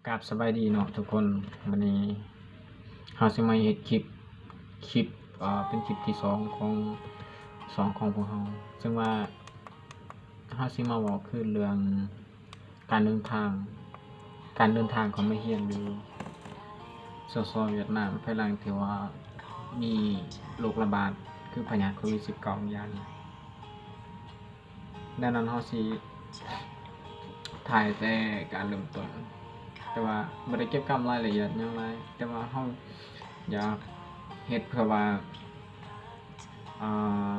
ກາບສະບາຍດີເນາະທຸກຄົນ, ມື້ນີ້ເຮົາຊິມາເຮັດຄລິບ ຄລິບ ເອີ ເປັນຄລິບທີສອງຂອງຊ່ອງຂອງພວກເຮົາ, ເຊິ່ງວ່າເຮົາຊິມາເວົ້າຄືເລື່ອງການເດີນທາງ, ການເດີນທາງເຂົ້າມາຮຽນຢູ່ ສສ ຫວຽດນາມ ພາຍຫຼັງທີ່ວ່າມີໂລກລະບາດ ຄືພະຍາດໂຄວິດສິບເກົ້າ ຢ່າງນີ້. ແນວນັ້ນເຮົາຊິຖ່າຍແຕ່ການເລີ່ມຕົ້ນ, ແຕ່ວ່າບໍ່ໄດ້ເກັບກຳລາຍລະອຽດຫຍັງຫຼາຍ, ແຕ່ວ່າເຮົາຢາກເຮັດເພື່ອວ່າ ອ່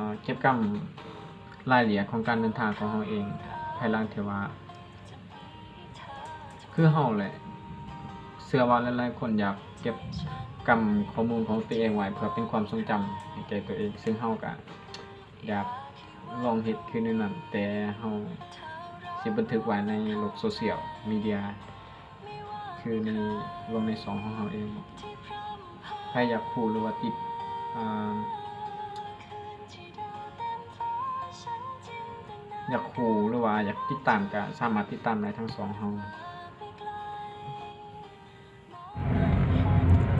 າ ເກັບກຳລາຍລະອຽດຂອງການເດີນທາງຂອງເຮົາເອງ ພາຍຫຼັງທີ່ວ່າ ຄືເຮົາແຫຼະ ເຊື່ອວ່າຫຼາຍໆຄົນຢາກເກັບກຳຂໍ້ມູນຂອງຕົວເອງໄວ້ເພື່ອເປັນຄວາມຊົງຈຳໃຫ້ແກ່ຕົວເອງ, ເຊິ່ງເຮົາກະຢາກລອງເຮັດຄືແນວນັ້ນ, ແຕ່ເຮົາຊິບັນທຶກໄວ້ໃນໂລກໂຊຊຽວມີເດຍ ຄືໃນ ລົງໃນຊ່ອງຂອງເຮົາເອງ. ໃຜຢາກຮູ້ ຫຼືວ່າຕິດ ອ່າ ຢາກຮູ້ ຫຼືວ່າຢາກຕິດຕາມ ກະສາມາດຕິດຕາມໄດ້ທາງຊ່ອງເຮົາ.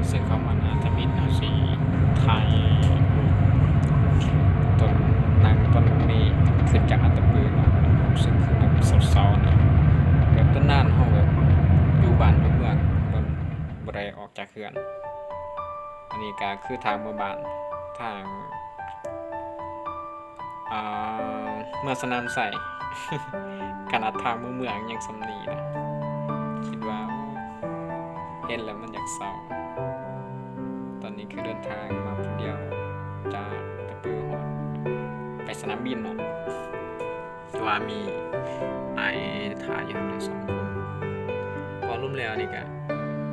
ເຊິ່ງເຂົ້າມາໜ້າທຳອິດ ເຮົາຊິຖ່າຍຮູບຕອນນັ່ງ ຕອນລົງນີ້ ຂຶ້ນຈາກອັດຕະປືເນາະ, ຮູ້ສຶກຄືແບບເສົ້າໆນະ, ແບບດົນນານເຮົາແບບຢູ່ບ້ານຢູ່ເມືອງ ບໍ່ ບໍ່ໄດ້ອອກຈາກເຮືອນ. ອັນນີ້ກະຄືທາງເມືອບ້ານ ທາງ ອ່າ ເມືອງສະໜາມໄຊ, ຂະໜາດທາງເມືອງຍັງສ່ຳນີ້ນະ, ຄິດວ່າ ໂອ້ ເຫັນແລ້ວມັນຢາກເສົ້າ. ຕອນນີ້ຄືເດີນທາງມາຜູ້ດຽວ ຈາກອັດຕະປືຮອດ ໄປສະໜາມບິນເນາະ, ແຕ່ວ່າມີອ້າຍຖ້າຢູ່ຫັ້ນສອງຄົນ. ເວົ້າລວມແລ້ວນີ້ກະ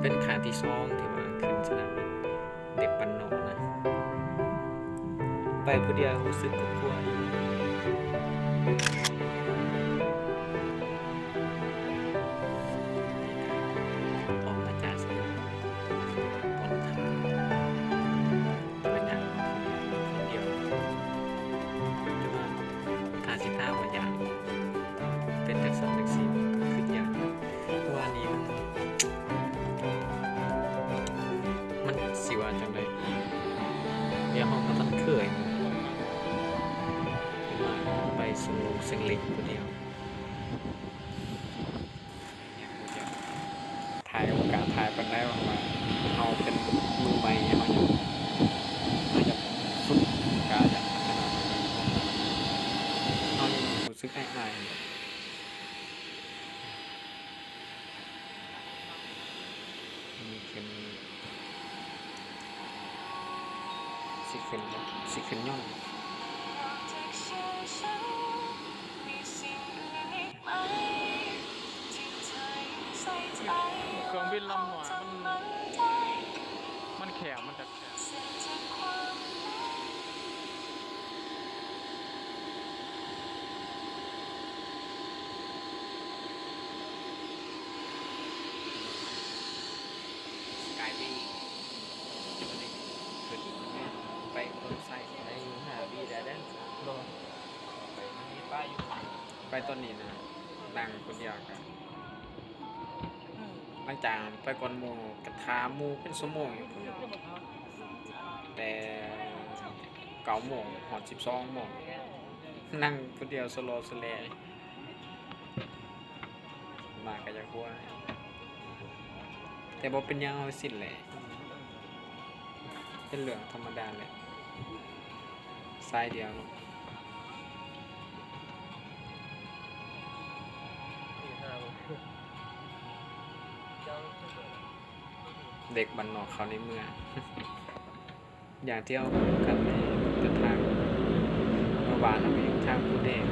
ເປັນຄັ້ງທີສອງທີ່ວ່າຂຶ້ນສະໜາມບິນ. ເດັກບ້ານນອກນະ ໄປຜູ້ດຽວຮູ້ສຶກກົວໆຢູ່. ອອກມາຈາກສະໜາມບິນ ເປັນຫຍັງ ຄົນດຽວ ແຕ່ວ່າຖ້າຊິຖາມວ່າຢ້ານ ເປັນຈັ່ງຊັ້ນຈັ່ງຊີ້ ກໍຄືຢ້ານ. ເພາະວ່ານີ້ມັນ ມັນຊິວ່າຈັ່ງໃດ ດຽວເຮົາບໍ່ທັນເຄີຍ ມາໄປສວນຫຼວງຊຽງເລັກຜູ້ດຽວ. ຖ່າຍ ໂອກາດຖ່າຍປານໃດ ເພາະວ່າເຮົາເປັນມືໃໝ່ ເຮົາຍັງ ເຮົາຢາກຝຶກ ກະຢາກພັດທະນາຕົວເອງ, ເຮົາຍັງຮູ້ສຶກອາຍໆ. ນີ້ຂຶ້ນ ຊິຂຶ້ນ ຊິຂຶ້ນຍ້ອນ ເຄື່ອງບິນລຳນ້ອຍ ມັນ ມັນແຄບ ມັນຈະແຄບ. ສະກາຍວີ ໄປອຸດົມໄຊ ໄດ້ຢູ່ຫ້າວີໄດ້ເດີ. ບໍ່ ໄປ ມັນມີປ້າຍຢູ່ ໄປຕອນນີ້ນະ ນັ່ງຄົນດຽວກະ ຫຼັງຈາກໄປກ່ອນໝູ່ ກະຖ້າໝູ່ເປັນຊົ່ວໂມງຢູ່ພຸ້ນ, ແຕ່ເກົ້າໂມງຮອດສິບສອງໂມງ ນັ່ງຜູ້ດຽວສະຫຼໍສະແຫຼ. ມາກະຢາກຫົວ ແຕ່ບໍ່ເປັນຫຍັງ ເຮົາຊິນແຫຼະ, ເປັນເລື່ອງທຳມະດາແຫຼະ. ສາຍດຽວເນາະ ເດັກບ້ານນອກເຂົ້າໃນເມືອງ. ຢ່າງທີ່ເຮົາຮູ້ກັນນີ້ ເດີນທາງມາບ້ານເຮົາເອງ ທາງພູແດງ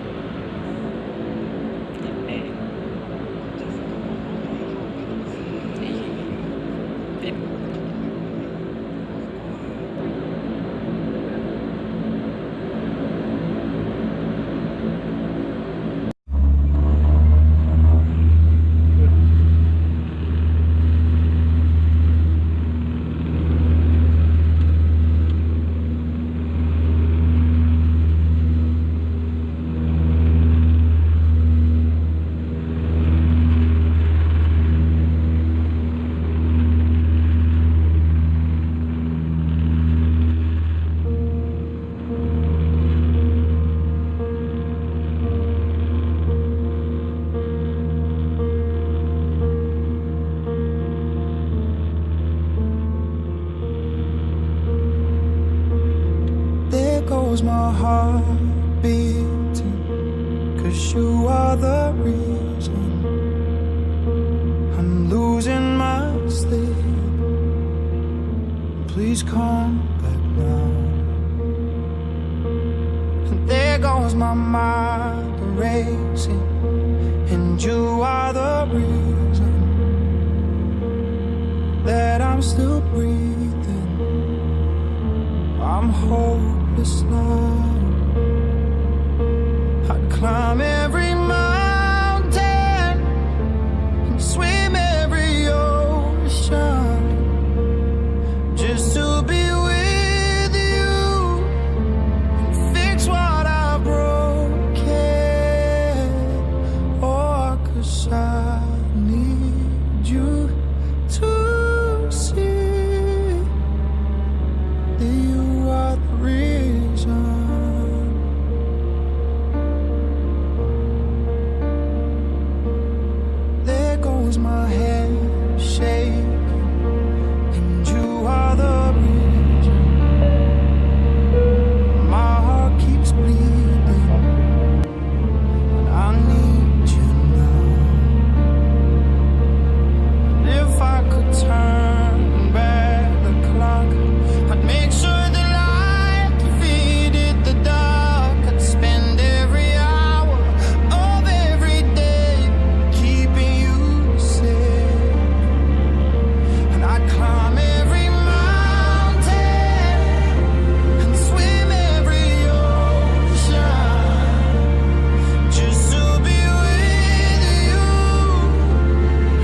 ດິນແດງ ນີ້ ດິນ. My heart beating, 'cause you are the reason I'm losing my sleep. Please come back now. And there goes my mind racing, and you are the reason that I'm still breathing. I'm hopeless now. I'd climb every mountain and swim every ocean just to be with you and fix what I've broken. Oh, 'cause I need you to see that you are the reason. There goes my head shaking, and you are the reason. My heart keeps bleeding. I need you now. And if I could turn back the clock, I'd make sure the light defeated the dark. I'd spend every hour of every day keeping you safe. And I'd climb every mountain and swim every ocean just to be with you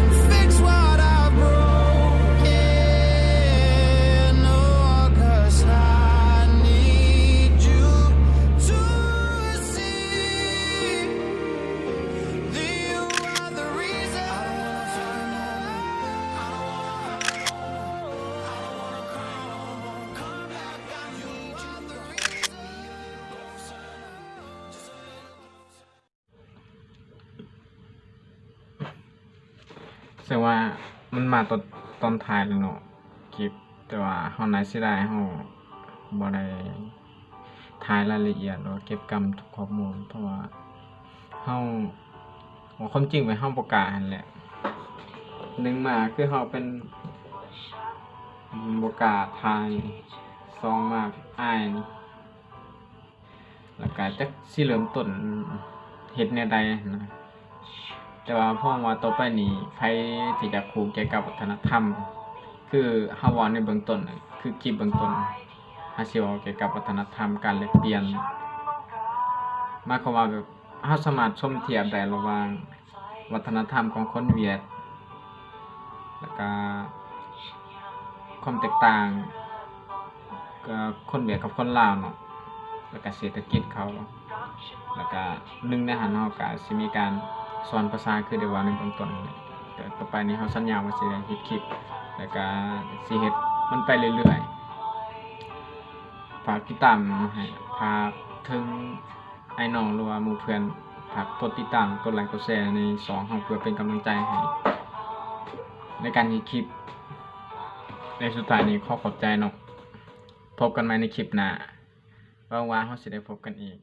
and fix what I've broken. Oh, 'cause I need you to see that you are the reason.ซึ่ງວ່າມັນມາຕອນ ຕອນທ້າຍແລ້ວເນາະ ຄລິບ, ແຕ່ວ່າເຮົາໜ້າເສຍດາຍ ເຮົາບໍ່ໄດ້ຖ່າຍລາຍລະອຽດ ຫຼືວ່າເກັບກຳທຸກຂໍ້ມູນ, ເພາະວ່າເຮົາ ເວົ້າຄວາມຈິງໄປ ເຮົາບໍ່ກ້າຫັ້ນແຫຼະ. ໜຶ່ງມາຄືເຮົາເປັນ ບໍ່ກ້າຖ່າຍ, ສອງມາອາຍ ແລ້ວກະຈັກຊິເລີ່ມຕົ້ນເຮັດແນວໃດຫັ້ນນະ. ແຕ່ວ່າເພາະວ່າຕໍ່ໄປນີ້ ໃຜທີ່ຢາກຮູ້ກ່ຽວກັບວັດທະນະທຳ ຄືເຮົາເວົ້າໃນເບື້ອງຕົ້ນ ຄືຄລິບເບື້ອງຕົ້ນ ເຮົາຊິເວົ້າກ່ຽວກັບວັດທະນະທຳ ການແລກປ່ຽນ ໝາຍຄວາມວ່າແບບ ເຮົາສາມາດສົມທຽບໄດ້ລະຫວ່າງວັດທະນະທຳຂອງຄົນຫວຽດ ແລ້ວກະຄວາມແຕກຕ່າງ ກະຄົນຫວຽດກັບຄົນລາວເນາະ ແລ້ວກະເສດຖະກິດເຂົາ ແລ້ວກະໜຶ່ງໃນຫັ້ນເຮົາກະຊິມີການສອນພາສາ ຄືໄດ້ເວົ້າໃນເບື້ອງຕົ້ນ. ແຕ່ຕໍ່ໄປນີ້ເຮົາສັນຍາວ່າຊິໄດ້ເຮັດຄລິບ ແລ້ວກະຊິເຮັດມັນໄປເລື້ອຍໆ. ຝາກຕິດຕາມໃຫ້ ຝາກເຖິງ ອ້າຍນ້ອງ ຫຼືວ່າໝູ່ເພື່ອນ ຝາກກົດຕິດຕາມ ກົດໄລ ກົດແຊໃນຊ່ອງເຮົາ ເພື່ອເປັນກຳລັງໃຈໃຫ້ໃນການເຮັດຄລິບ. ແລະ ສຸດທ້າຍນີ້ຂໍຂອບໃຈເນາະ. ພົບກັນໃໝ່ໃນຄລິບໜ້າ. ຫວັງວ່າເຮົາຊິໄດ້ພົບກັນອີກ.